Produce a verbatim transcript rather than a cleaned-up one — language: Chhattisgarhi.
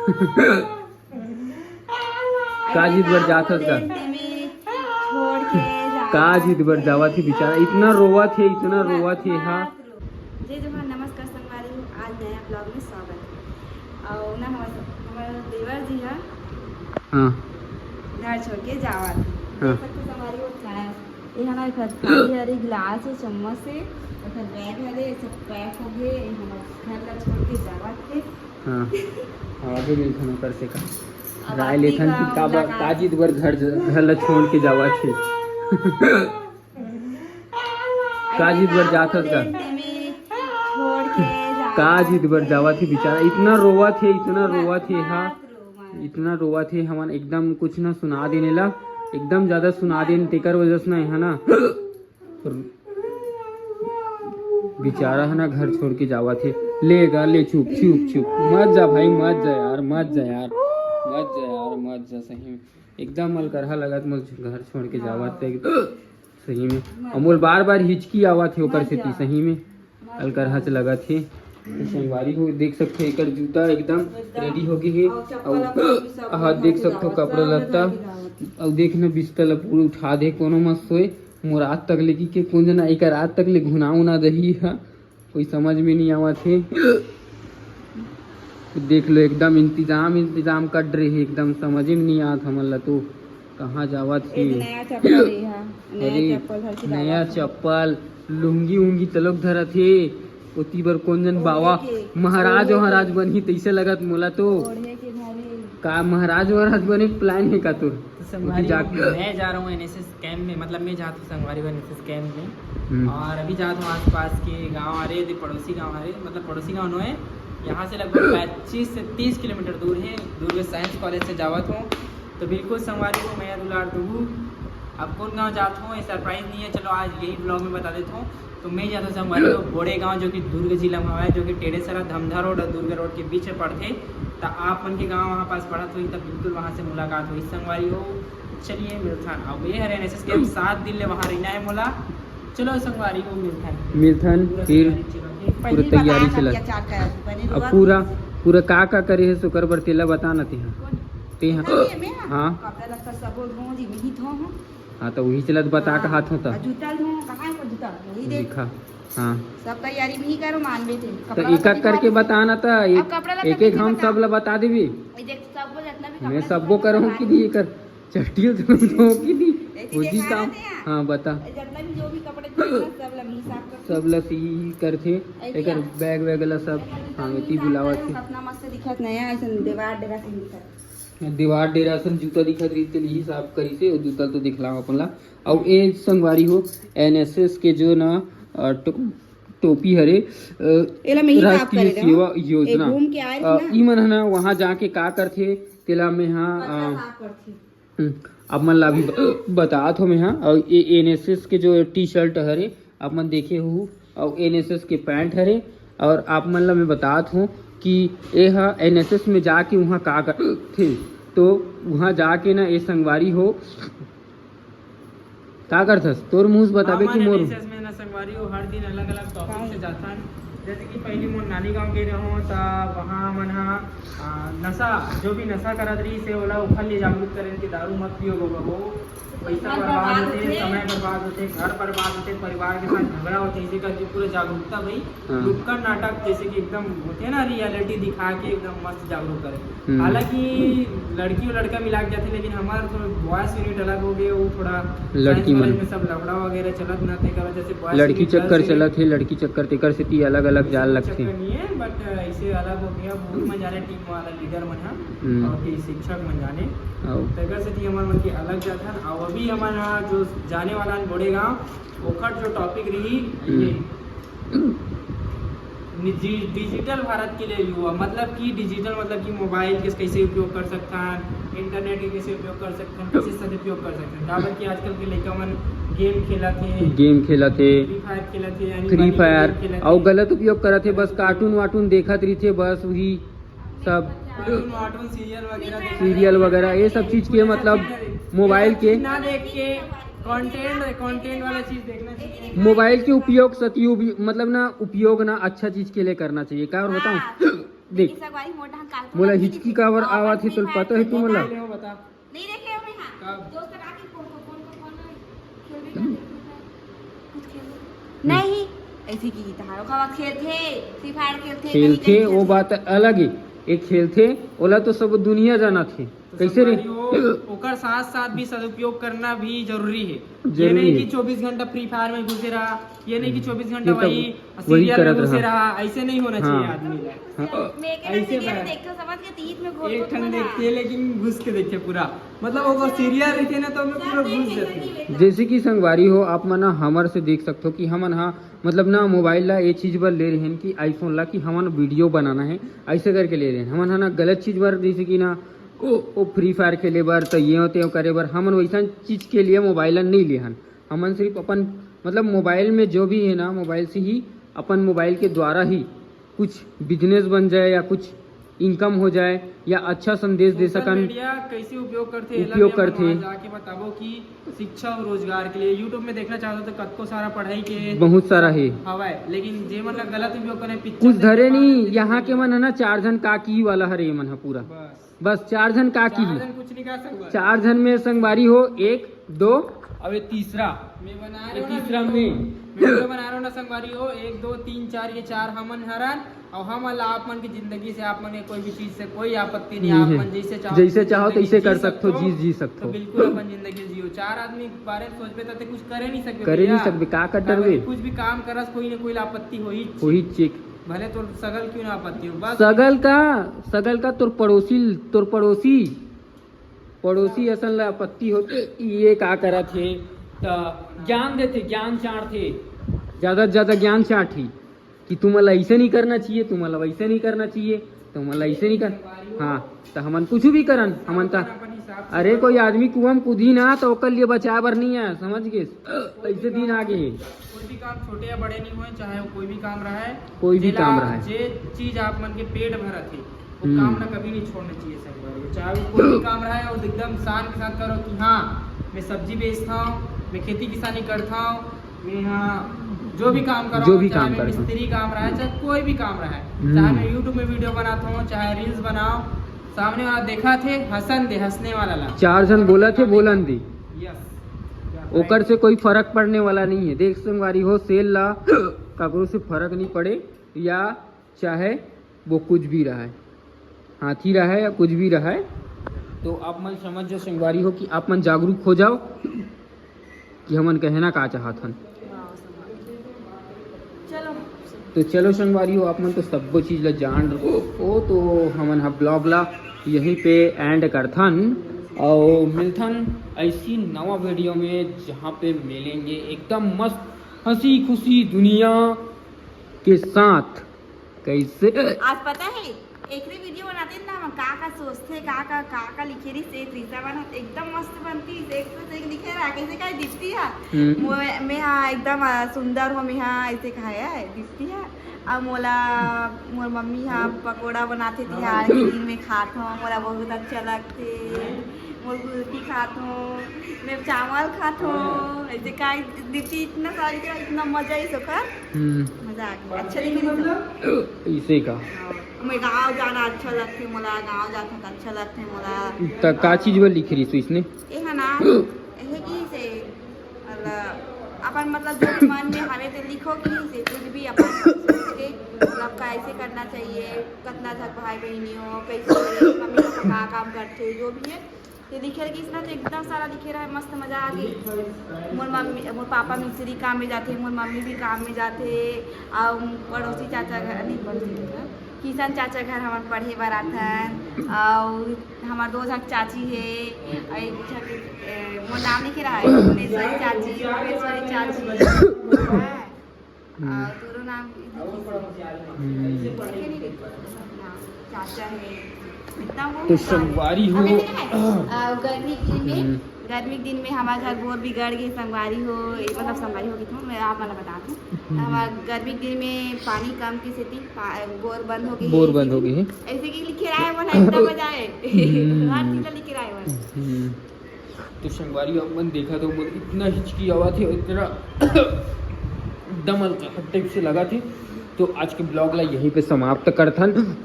का जिद बर जात हस का? का जिद बर जावत हे बेचारा, इतना रोवत हे, इतना रोवत हे। हाँ। जय जोहार, नमस्कार संगवारी हो, आज नया ब्लॉग में स्वागत है। और ना हमर, हमर देवर जी हा हाँ। घर छोड़ के जावत हे। हाँ। देख सकते संगवारी हो, ये हमारे घर थाली हरे, गिलास है, चम्मच है, और घर बैग हरे, सब पैक हो गए। ये हमारे घर ला छोड़ के जावत हे। हाँ। हाँ, अभी मिलथन ओकर से का। राय लेथन कि का बर, का जिद बर घर, घर ला छोड़ के जावत हे। का जिद बर जात हस का? का जिद बर जावत हे बेचारा, इतना रोवत हे, इतना रोवत हे। हाँ, इतना रोवत हे, हमन एकदम कुछ ना सुना देने ला, एकदम ज्यादा सुना देन, तेकर वजह से ना यहाँ ना बेचारा है ना घर छोड़ के जावत हे। ले गा, ले, चुप चुप चुप, मत जा भाई, मत जा यार, मत जा यार, मत जा यार, मत जा। सही में एकदम अलकरहा लगत मोर घर छोड़ के जावत हे, सही में। अउ मोर बार बार हिचकी आवत हे ओकर सेती, सही में अलकरहा च लगत हे। तो संगवारी हो देख सकते हो, एकर जूता एकदम रेडी हो गए हे। अउ हाँ, देख सकते हो कपड़ा लत्ता, अउ देख ना बिस्तर ला पूरा उठा दे, कोनो मत सोए। मोर आज तक ले की के कुंज ना, एकर आज तक ले घुना उना दही हा, कोई समझ में नहीं आवत हे। देख लो, एकदम इंतजाम, इंतजाम कर रहे हे, एकदम समझ में नहीं आवत हमन ला तो, कहाँ जावत हे। नया चप्पल हे, हाँ, नया चप्पल, नया चप्पल, लुंगी उंगी तलोक धरत हे। ओती बर कोन जन बावा महाराज, महाराज बनही तैसे लगत मोला तो। का महाराज, महाराज बने प्लान हे का तोर? तो संगवारी, मैं जा रहा हूँ एनएसएस कैंप में, मतलब मैं जात हूँ संगवारी हो एनएसएस कैंप में। हम्म। और अभी जात हूँ आसपास के गांव आ रहे, पड़ोसी गांव आ रहे, मतलब पड़ोसी गांव नो है, यहाँ से लगभग पच्चीस से तीस किलोमीटर दूर है। दुर्ग साइंस कॉलेज से जावत हूँ। तो बिल्कुल संगवारी हो, मैं दुलार दुहू। अब कौन गांव जात हूँ, ये सरप्राइज नहीं है, चलो आज यही ब्लॉग में बता देता हूँ। तो मैं जात हूँ संगवारी हो बोड़े गांव, जो कि दुर्ग जिला में हवय, जो कि टेडेसरा धमधा रोड और दुर्ग रोड के बीच में पड़थे। तो आप मन के गांव वहाँ पास पड़त होही, तब बिल्कुल वहाँ से मुलाकात होही संगवारी हो। चलिए मिलथन। अब ये हरे एनएसएस कैंप, सात दिन ले वहाँ रहना है मोला। चलो संगवारी हो, मिलथन। मिलथन, पूरा फिर तैयारी चलो। पूरा तैयारी चलत। अब पूरा, पूरा का का करे हे सुकर बर तेला बता ना तेहा। तेहा। हाँ। कपड़ा लत्ता सबो धो, जी, मिही धो हूँ। हाँ, तो वही चलत बता हाँ। कहा था। जूता धो, कहाँ है वो जूता? वही देख। दिखा। हाँ। सब तैयारी भी करो, मान भी थे। तो एक एक करके बता ना, तो एक एक हम सब ला बता देबी। मैं सबो करहूँ कि नहीं कर। चट्टियल तो धो कि नहीं। वो जी काम। हाँ, बता। जितना भी जो भी कपड़े थे, सब ला भी साफ कर। सब ला सी करथे। एकर बैग वैग ला सब। हाँ, एती बुलावत थे। अपना मस्त दिखत नया, ऐसे दीवार डेरा से दिखत। दीवार डेरा असन जूता दिखत रहिस, तेन ही साफ करिस हे, अउ जूता तो दिखलाओ अपन ला। अउ ए संगवारी हो, एनएसएस के जो ना, अ, टो-, टोपी हरे, अ, एला मैं ही साफ राष्ट्रीय करे रहेंव। सेवा योजना। घूम के आए अ, ना। ई मन ह ना वहाँ जाके का करथे, तेला मैं हा, अ, साफ करथे। हम्म, आप मन ला भी ब-, बतात हो मैं हा। अउ ए एनएसएस के जो टी शर्ट हरे, आप मन देखे हो, अउ एनएसएस के पैंट हरे। और आप मन ला मैं बतात हूँ कि ए ह एनएसएस में जाके वहाँ का करथे। तो वहाँ जाके ना, ए संगवारी हो, का करथस? तोर मुँह से बताबे कि मोर? एनएसएस में ना संगवारी हो, हर दिन अलग-अलग टॉपिक से जाथन। जैसे कि पहली मोर नानी गांव गए रहूँ, त वहाँ मन हा, आ, नशा, जो भी नशा करत रही से, ओला ओखर लिए जागरूक करें कि दारू मत पियो बाबा हो। पैसा बर्बाद होथे, समय बर्बाद होथे, घर बर्बाद होथे, परिवार के साथ झगड़ा होथे, इसे करके पूरा जागरूकता भाई, हाँ। नुक्कड़ नाटक जैसे कि एकदम होथे ना, रियलिटी दिखा के एकदम मस्त जागरूक करे। हम्म। हालांकि लड़की और लड़का मिला के जाथे, लेकिन हमार थोड़ा बॉयज यूनिट अलग हो गए, वो थोड़ा लड़की मन में सब लफड़ा वगैरह चलत ना थे, जैसे बॉयज लड़की चक्कर चलत हे, लड़की चक्कर तेकर सेती अलग-अलग जाल लगथे। नहीं है, बट इसे अलग हो गया, बहुत मजा आ रहा है टीम वाला लीडर मन ह। हम्म। और फिर शिक्षक मन जाने। आओ। तेकर सेती हमर मन के अलग जाथन। अउ अभी हमन ह जो जाने वाला हन बोड़े गांव, ओखर जो टॉपिक रही, हम्म। ये नि-, डिजिटल भारत के लिए युवा, मतलब कि डिजिटल, मतलब कि मोबाइल के कैसे उपयोग कर सकथन, इंटरनेट के कैसे उपयोग कर सकथन, कैसे सदुपयोग कर सकथन। काबर कि आजकल के लइका मन गेम खेलत हे, गेम खेलत हे, फ्री फायर खेलत हे, यानी फ्री फायर, अउ गलत उपयोग करत हे, बस कार्टून वार्टून देखत रहिथे, बस वही सब। कार्टून वार्टून, सीरियल वगैरह देख सीरियल वगैरह, ये सब चीज के मतलब मोबाइल के ना देख के कंटेंट, कंटेंट वाला चीज देखना चाहिए। मोबाइल के उपयोग सदुपयोग, मतलब ना, उपयोग ना अच्छा चीज के लिए करना चाहिए। का और बताऊं? हाँ। देख, संगवारी, मोर डाहन काल मोला हिचकी काबर आवत हे, तोला पता हे तुमन ला? ले हो, बता। नहीं देखे हो मैं, हाँ। कब? दोस्त का के कौन, कौन, कौन, कौन खेल भी करते हैं? कुछ खेल नहीं, ऐसे की तहारो खावा खेलथे, फ्री फायर खेलथे, खेलथे, कहीं वो खेलथे। बात अलग हे। एक खेलथे, ओला तो सब दुनिया जानत हे। तो कैसे रे? संगवारी हो, ओकर साथ साथ भी सदुपयोग करना भी जरूरी है। ये जरूरी नहीं है। कि चौबीस घंटा फ्री फायर में घुसे रहा, ये नहीं कि हम्म। चौबीस घंटा ये तो वही वही सीरियल में करत घुसे रहा। रहा, ऐसे नहीं होना हाँ। चाहिए आदमी का। हाँ। मैं एक ऐसे वीडियो में बैठ- देखता समझ के तीत में घोर एक घोर ठन बना। देखते हैं, लेकिन घुस के देखते पूरा, मतलब वो सीरियल रहिथे ना, तो मैं पूरा घुस जाती हूँ। जैसे कि संगवारी हो, आप मन ह हमर से देख सकथो कि हमन हा मतलब ना मोबाइल ला ये चीज बर ले रहेन कि आईफोन ला कि हमन वीडियो बनाना है, ऐसे करके ले रहेन। हमन हा ना गलत चीज बर, जैसे कि ना ओ, ओ फ्री फायर खेले बर, तो ये होते करे बर, हमन वैसन चीज के लिए मोबाइल ला नहीं लेहन। हमन सिर्फ अपन मतलब मोबाइल में जो भी है ना, मोबाइल से ही, अपन मोबाइल के द्वारा ही कुछ बिजनेस बन जाए या कुछ इनकम हो जाए या अच्छा संदेश दे सोशल सकन। मीडिया कैसे उपयोग करथे, एला उपयोग भी हमन करथे। वहाँ जाके बताबो कि शिक्षा और रोजगार के लिए YouTube में देखना चाहते हो तो कतको सारा पढ़ाई के बहुत सारा है। हवाए, लेकिन जे मन ला गलत उपयोग करे, पिक्चर कुछ देख के धरे नहीं। पागल यहाँ के मन है ना, चार झन काकी वाला हरे ये मन ह पूरा। बस। बस चार झन काकी चार ही। झन कुछ नहीं कर सकता। चार झन में संगवारी हो, एक, दो, अब ये तीसरा। मैं बना ये रहे हो ना तीसरा video। में। मैं video बना रहे हो ना संगवारी हो, एक, दो, तीन, चार, ये चार हमन हरन, और हम ला आप मन की जिंदगी से, आप मन के कोई भी चीज से कोई आपत्ति नहीं, नहीं आप है। मन जैसे चाहो जैसे चाहो जिंदगी तैसे जी कर सकते हो, सकते हो। जी, जी सकते तो हो। बिल्कुल अपन जिंदगी जियो। चार आदमी के बारे में सोचबे तो कुछ करे नहीं सकबे करे भैया। नहीं सकबे, का कर काबर डरबे? कि कुछ भी काम करस, कोई ना कोई ला आपत्ति होही। वही चेक। भले तोर सगल क्यों ना आपत्ति हो, बस। सगल का, सगल का तोर पड़ोसी, तोर पड़ोसी, पड़ोसी असन ला आपत्ति होथे, ये का करत हे, त ज्ञान देथे, ज्ञान चांटथे, ज्यादा से ज्यादा ज्ञान चांटही कि तुमन ला ऐसे नहीं करना चाहिए, तुमन ला वैसे नहीं करना चाहिए, तुमन ला ऐसे नहीं कर, हाँ, त हमन कुछ भी करन, हमन त, अरे कोई आदमी कुआं में कूदही ना, त ओकर लिए बचाए बर नहीं आय, समझ गे? ऐसे दिन आ गे हे। कोई भी काम छोटे या बड़े नहीं होए, चाहे वो कोई भी काम रहा है, कोई भी जेला, काम रहा है। जे चीज आप मन के पेट भरत हे, वो हम्म। काम ना कभी नहीं छोड़ना चाहिए संगवारी। चाहे वो कोई भी काम रहा है, वो एकदम शान के साथ करो कि हाँ, मैं सब्जी बेचता हूँ, मैं खेती किसानी करता हूँ, मैं यहाँ जो भी काम कर रहा जो हूँ, भी चाहे काम मैं करता हूँ। मिस्त्री काम रहा है, चाहे कोई भी काम रहा है, हम्म। चाहे मैं YouTube में वीडियो बनाता हूँ, चाहे रील्स बनाओ, सामने वाला देखा थे, हंसन दे, हंसने वाला ला। चार झन बोला थे, बोलन दे। यस। ओकर से कोई फर्क पड़ने वाला नहीं है। देख संगवारी हो, सेल ला काकरो से फर्क नहीं पड़े, या चाहे वो कुछ भी रहा है, हाथी रहा है या कुछ भी रहा है, तो आप मन समझ जाओ संगवारी हो कि आप मन जागरूक हो जाओ कि हमन कहना का चाहत हन। चलो। तो चलो संगवारी हो, आप मन तो सब्बो चीज ला जान रहो, तो हमन ह ब्लॉग ला यहीं पे एंड करथन और मिलथन ऐसी नवा वीडियो में, जहाँ पे मिलेंगे एकदम मस्त हंसी खुशी दुनिया के साथ। कैसे? आज पता है, एकरे वीडियो बनाते ना, हम का का सोचते, का का, का का लिखे रही से, त्रिशा बना एकदम मस्त बनती, एक से एक लिखे रहा, कैसे का दिखती है। हम्म। मोए-, मैं हाँ एकदम, आ, सुंदर हो, मैं हाँ ऐसे कहा है, दिखती है। अब मोला, मोर मम्मी हाँ पकोड़ा बनाते तिहार के दिन में खात हो, मोला बहुत अच्छा लगते। मोर गुलकी खात हो, मैं चावल खात हो, ऐसे का दिखती, इतना सारी का इतना मजा ही सोकर। हम्म। मजा आ गया, अच्छा दिखे नहीं तो। इसे का? हाँ, मैं गाँव जाना अच्छा लगथे मोला, गाँव जाथों त अच्छा लगथे मोला। त का चीज बर लिखे रहिस इसने? ये है ना, ये कि से, मतलब, अपन, मतलब, जो भी मन में हवे ते लिखो कि से कुछ भी अपन सोच के, मतलब, कैसे करना चाहिए, कितना झक भाई बहनी हो, कैसे मम्मी पापा का काम करते, जो भी है, ये लिखे रहिस ना, तो एकदम सारा लिखे रहा है, मस्त मजा आ गई। मोर मम्मी, मोर पापा मिस्त्री काम में जाथे, मोर मम्मी भी काम में जाथे, और पड़ोसी चाचा घर, नहीं, पड़ोसी घर, किशन चाचा घर हमन पढ़े बर आथन, और हमार दो झक चाची है, और एक झक, ए, मोर नाम लिखे रहा है, भुवनेश्वरी चाची, भुवनेश्वरी चाची, हाँ। हम्म। आ, तोरो नाम इधर की से। हम्म। ठीक है, नहीं रे? हाँ, चाचा है। इतना वो तो है, संगवारी हो। अबे नहीं है। आ, गर्मी के दिन में, हम्म। गर्मी के दिन में हमारे घर बोर बिगड़ गए, संगवारी हो, ये मतलब संगवारी हो गई थी, मैं आप वाला बता दूँ। हम्म। हमारे गर्मी के दिन में पानी कम की सेती पा-, बोर बंद हो गई बोर है, बंद हो गई है। ऐसे कि लिखे रहा है, बोला इतना मजा है। हम्म। हर चीज़ लिखे रहा है, बोला। हम्म। तो संगवारी, आप मन देखा तो मोर इतना हिचकी आवत हे, इतना दम हल्का टाइप से लगा थे। तो आज के ब्लॉग ला यहीं पे समाप्त करथन।